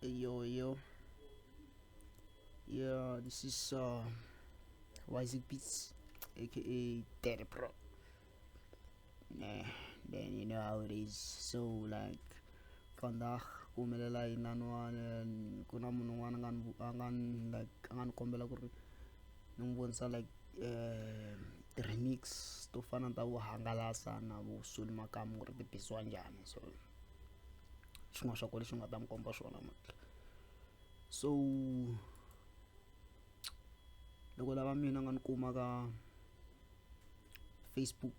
Yo, yo. Yeah, this is Wyzik Beats, aka Daddy Pro. Nah, then you know how it is. So like vandag ku humelela yini laniwani ku na munhu un'wana a nga ni a nga ni like a nga ni kombela ku ri ni n'wi vonisa like ti-remix to fana na ta vo Hangalasa na vo Solly Makamu ku ri ti bisiwa njhani. So xin'wana xa kona lexi ni nga ta mi komba xona namuntlha. So loko lava mina nga ni kuma ka Facebook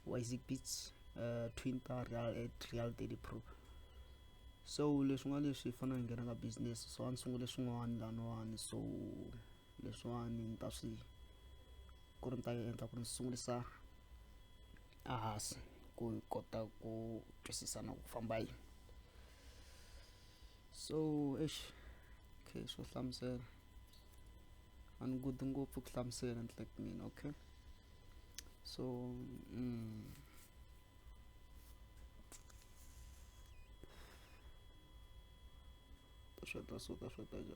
Wyzik Beats, Twitter Real at Real Daddy Pro. So leswi nga leswi hi fanele hi nghena ka business, so a ni sungule swin'wana laniwani, so leswiwani ni ta swi ku ri ni ta endla ku ri ni sungurisa a hansi ku hi kota ku twisisa na ku famba yini. So eish, okay, swo hlamusela a ni good ngopfu ku hlamusela ni like mina, okay. So ta so ta sweta njhani,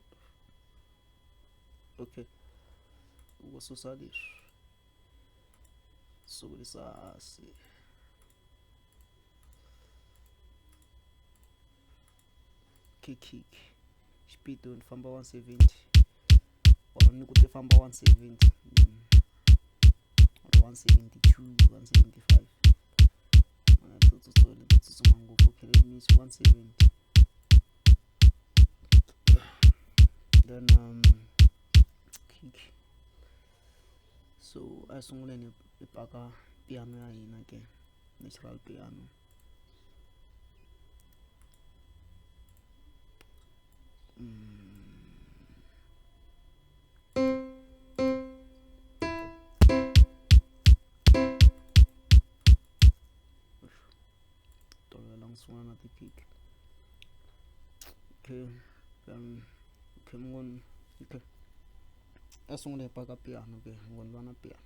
okay, ku susa leswi sungurisa hansi. Kick xipidi ni famba 170 or ni ku ti famba 170 or 172 175 tsutsuma tsutsuma ngopfu. Okay, let me see 170, then kick. So a hi sunguleni hi paka piano ya hina ke, natural piano. Tolovela sungula na ti-kick. Okay, okay, mngoni, okay, a sungula hi paka piano ke, ngoni va na piano.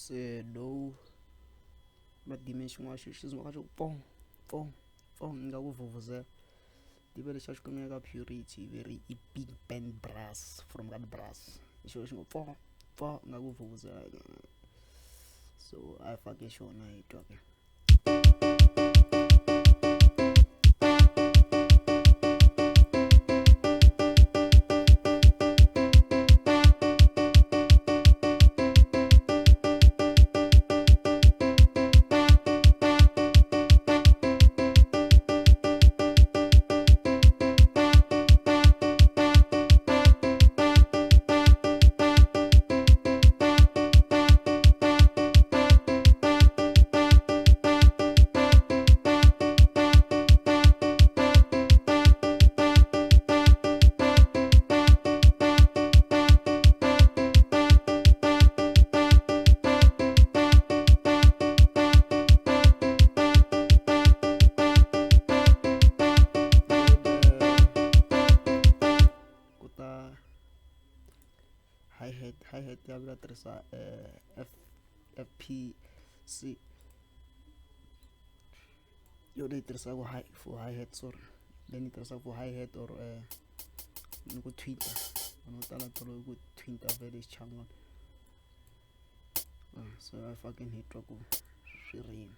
Se lowu va dime xin'wana xi xi sungula xi ku pom pom pom nga ku vhuvhuzela tiva lexi a xi kumeka ka Purity ve ri i Big Band Brass from ka brass, hi xona xi ngo pom pom nga ku vhuvhuzela. So a hi fake xona hi twa ke. Hi-hat ya vula tirhisa FPC yona yi tirhisaka hi for hi-hat, sorry, leyi ni yi tirhisaka for hi-hat or ni ku twitter. Vanhu vo tala tolo ku twitter vhele xichangani. So a fucking hi twa ku swi rini.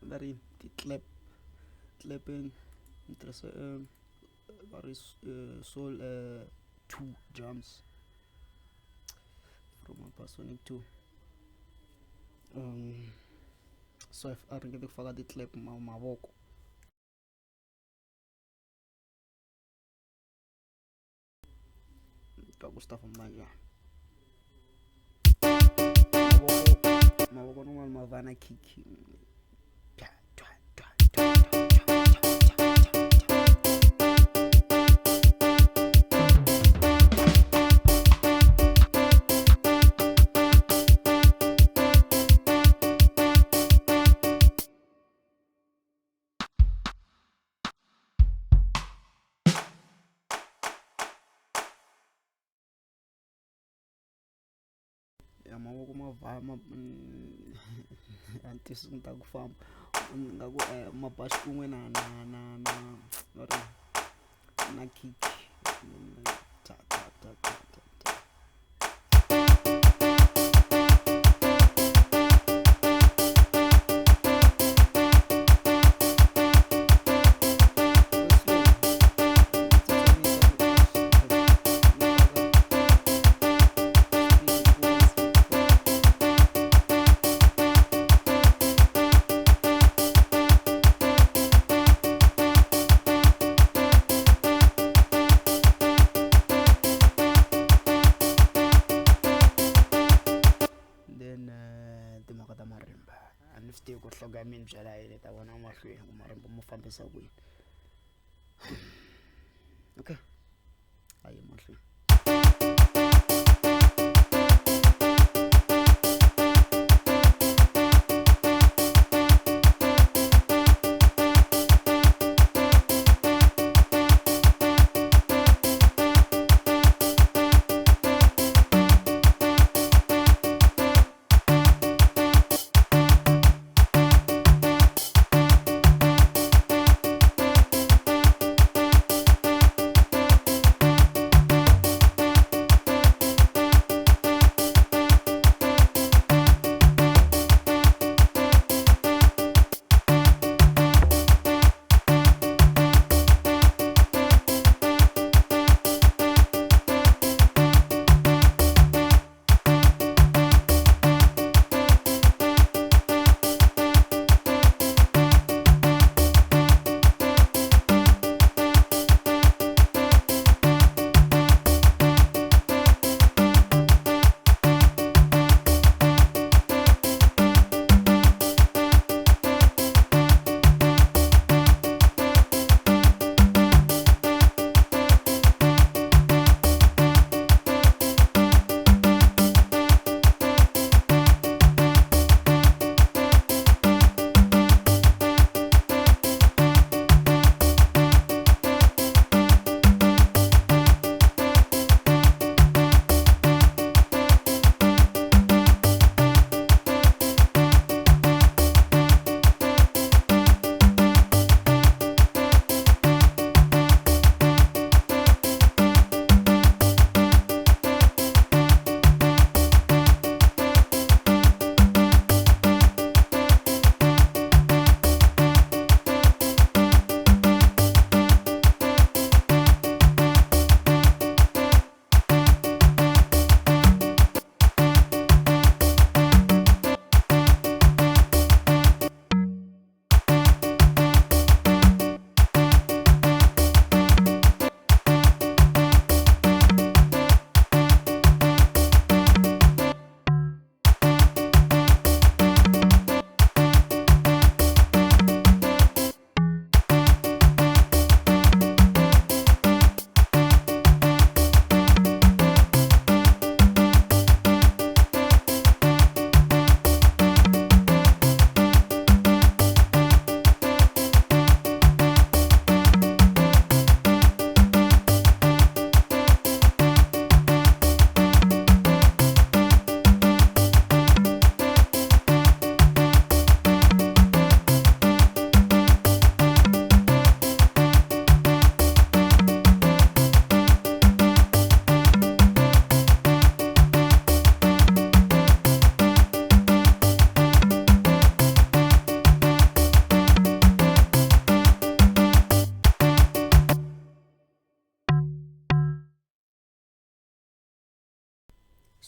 Va ri ti-clap clapping ni tirhisa va ri soul 2 drums from Sonic 2. So a ringete ku faka ti-clap mavoko. Twa ku swi ta famba njhani. Mavoko man'wana ma va na kick. Twa, twa, twa, twa, twa, twa, twa, twa, twa. Ya mavoko ma va ma a ni twisisi ni ta ku famba nga ku ma ba xikun'we na na na na va ri na kick ta ta ta ta ta ta. Then timhaka ta marimba a ni swi tivi ku nhloko ya mina byela yini, ta vona mahlweni ku marimba ma fambisa ku yini. Okay, a yi mahlweni.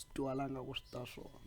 Swi twala nga ku swi ta swona.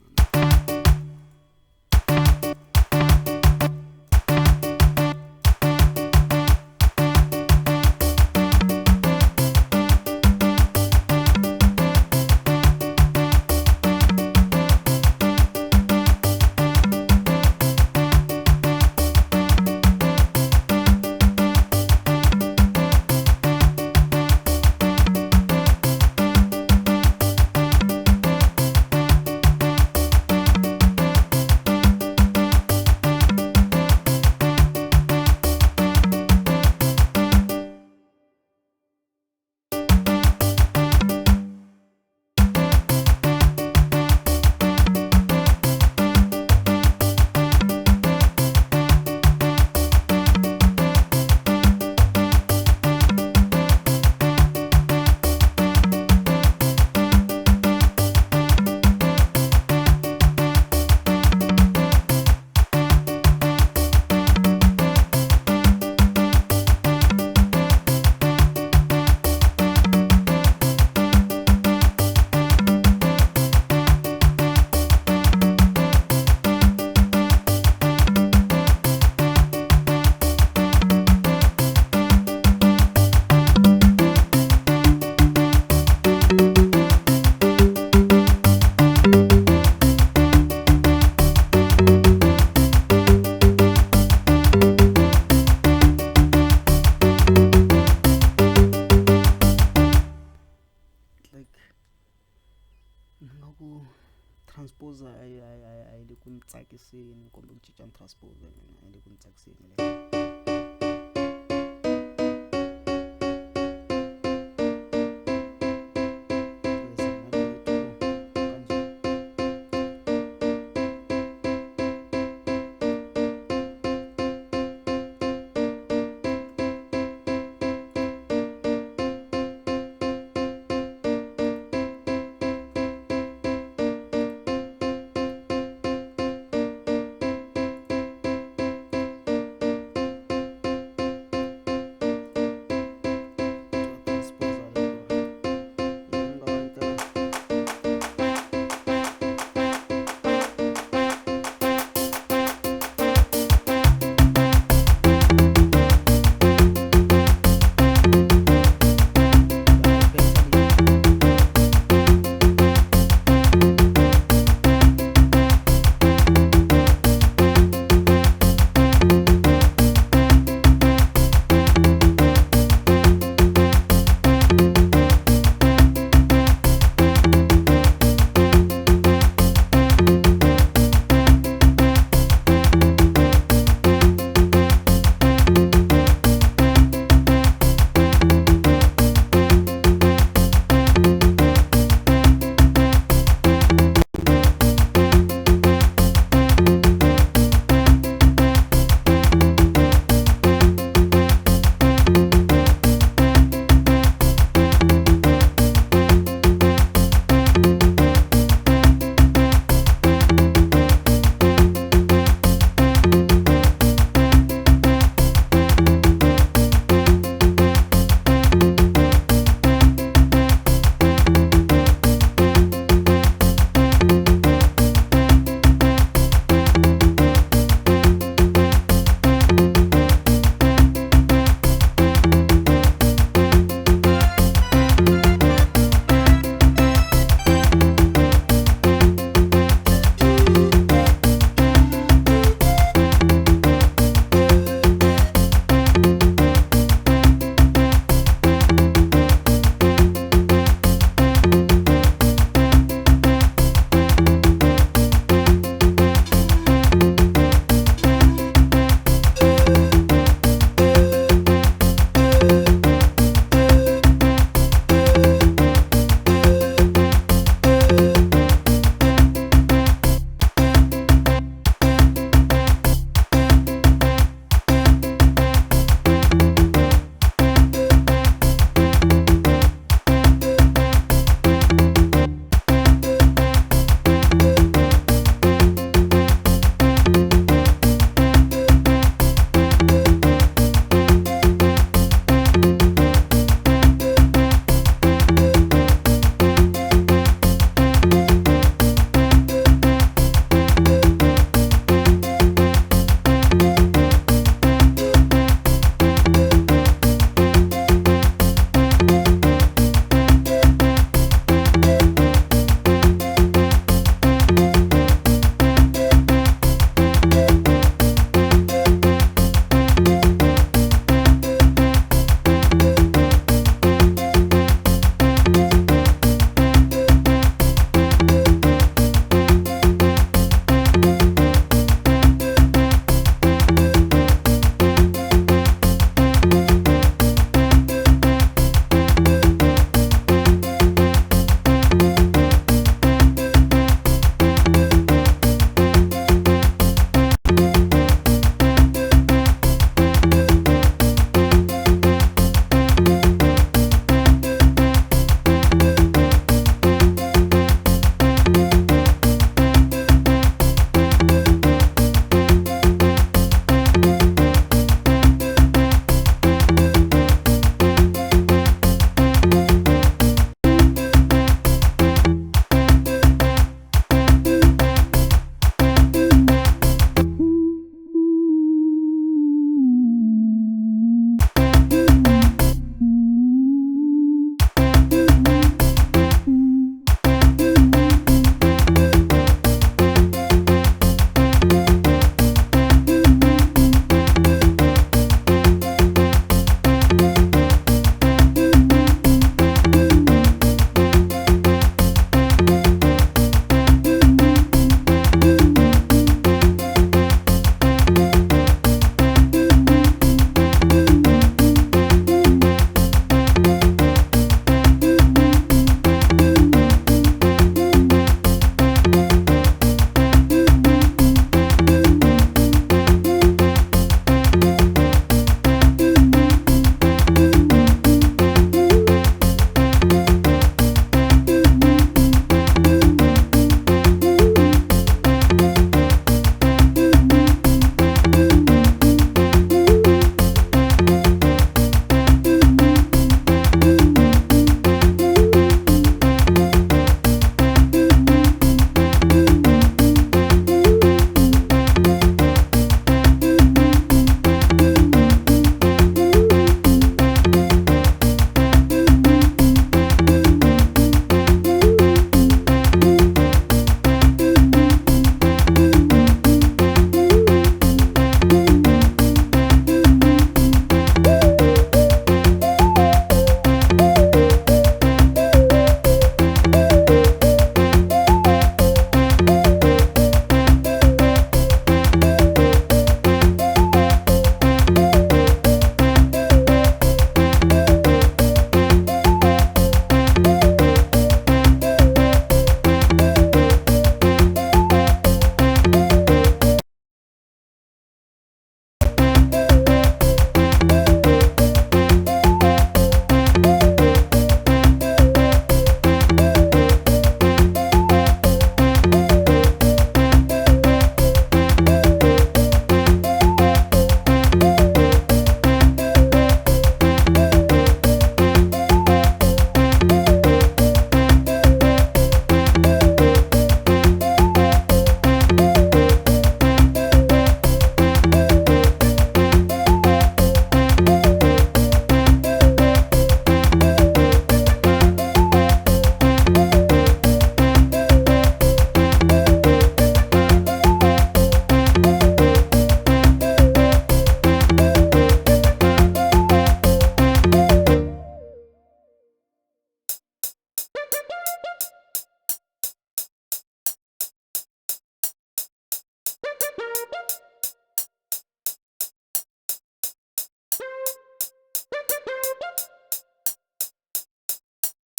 Transpose a yi a yi le ku ni tsakiseni kumbe ku cinca ni transpose a yi le ku ni tsakiseni.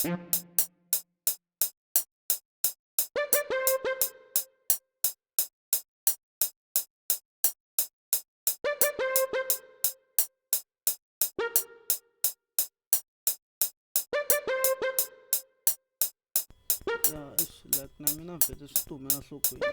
Ya eish like na mina vhele swi ti humela nhlokweni.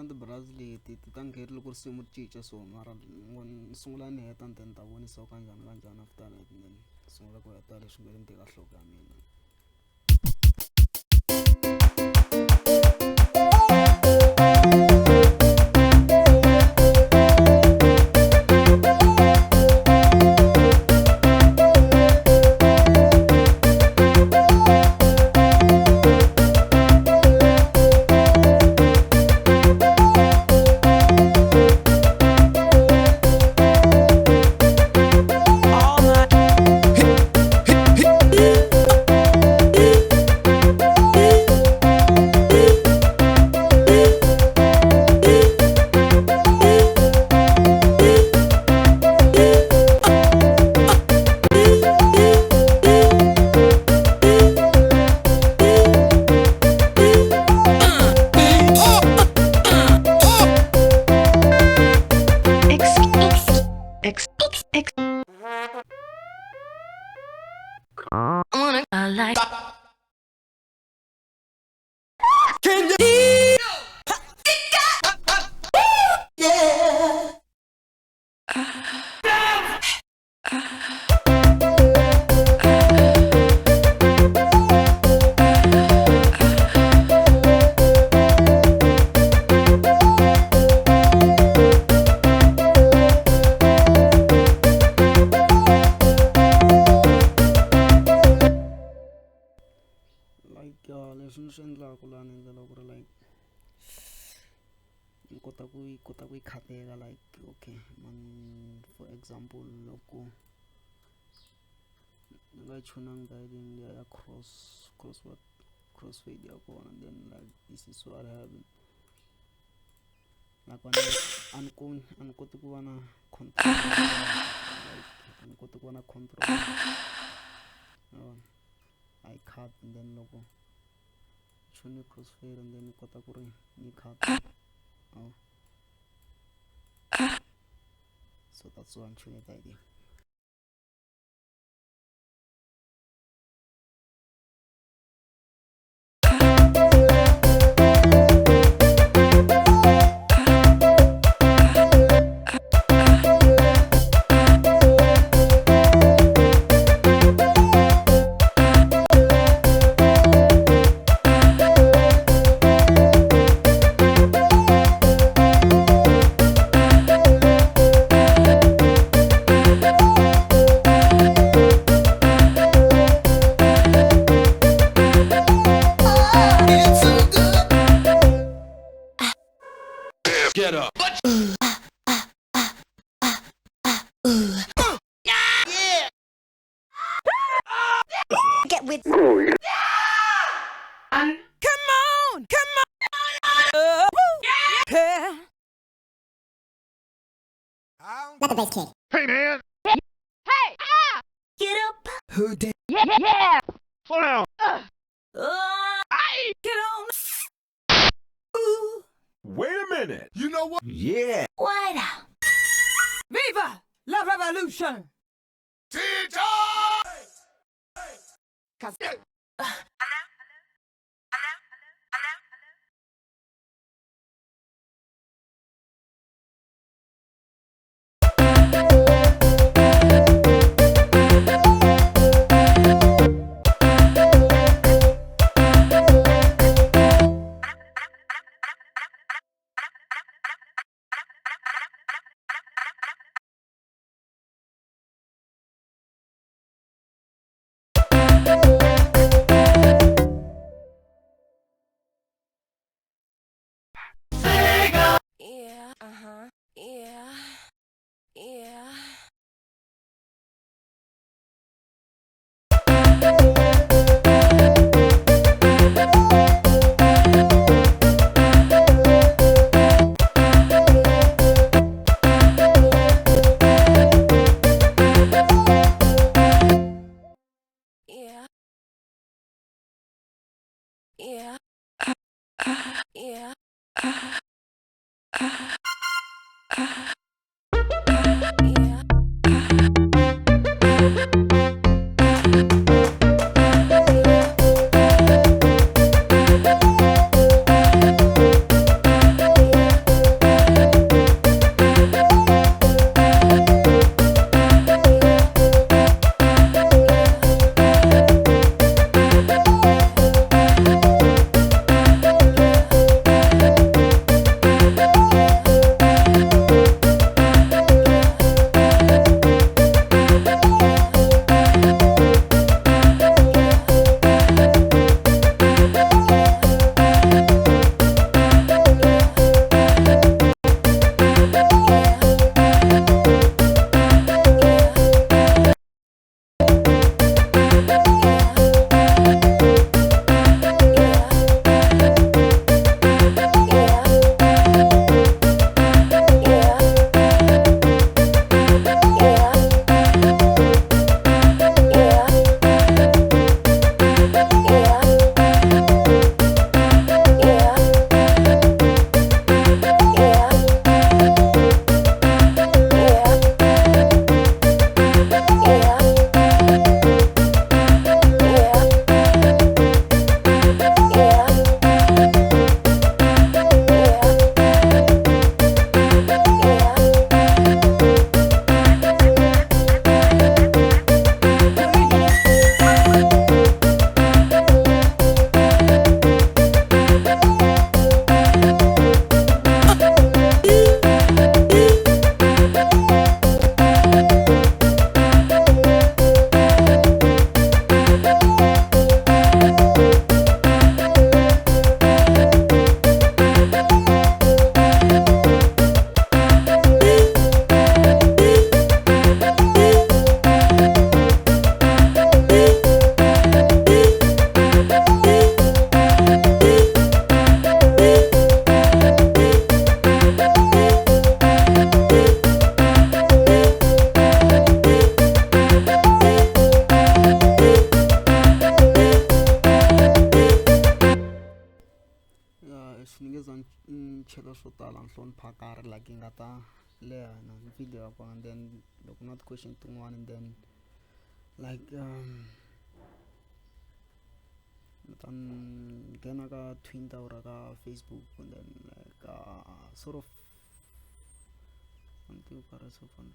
ti-braai leti ti ta nghena loko risimu ri cinca so mara ni sungula ni heta ni ta ni ta vonisa ku kanjhani kanjhani after that then sungula ku heta leswi nga le ndzeni ka nhloko ya mina. X X X X X. Wanna I like. Like leswi ni swi endlaku laha ni endlela ku ri like ni kota ku yi kota ku yi khateka like okay man, for example loko ni nga yi chunanga liya ya cross cross what crossfade ya kona, then like this is what happened. Nakona a ni koni a ni koti ku va na control, like a ni koti ku va na control, ma vona. I cut and then loko chuni crossfade and then ni kota ku ri ni cut. Oh, so that's why I'm chuni the idea. Get up. Get with. Come on, come on. Yeah. Let the bass kick. Hey, man. Get up. Who did? Yeah, yeah. Slow down. Get on. Ooh. Wait a minute. You know what? Yeah. What? Viva la revolution. Teacher! Cause yeah, uh-huh, yeah, yeah. Yeah. Yeah. Yeah. Yeah. chela swo tala ni hlonipha karhi like yi nga ta leha na video ya kona, then loko na ti-question tin'wani then like ni ta nghena ka Twitter or ka Facebook and then like sort of a ni tivi karhi so fana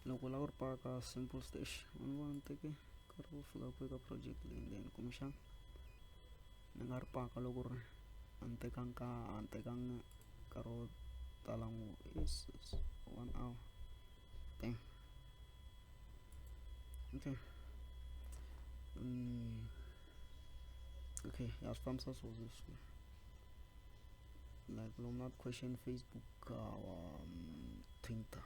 loko u lava ku ri paka ka simple stash a ni vona ni teke nkarhi wo fika kwihi ka project leyi, then kumbexana ni nga ri paka loko ri a ni tekanga a ni tekanga nkarhi wo tala ngopfu, is 1 hour. Damn. Okay. Okay, ya swi fambisa so leswi like lomu na question Facebook, Twitter.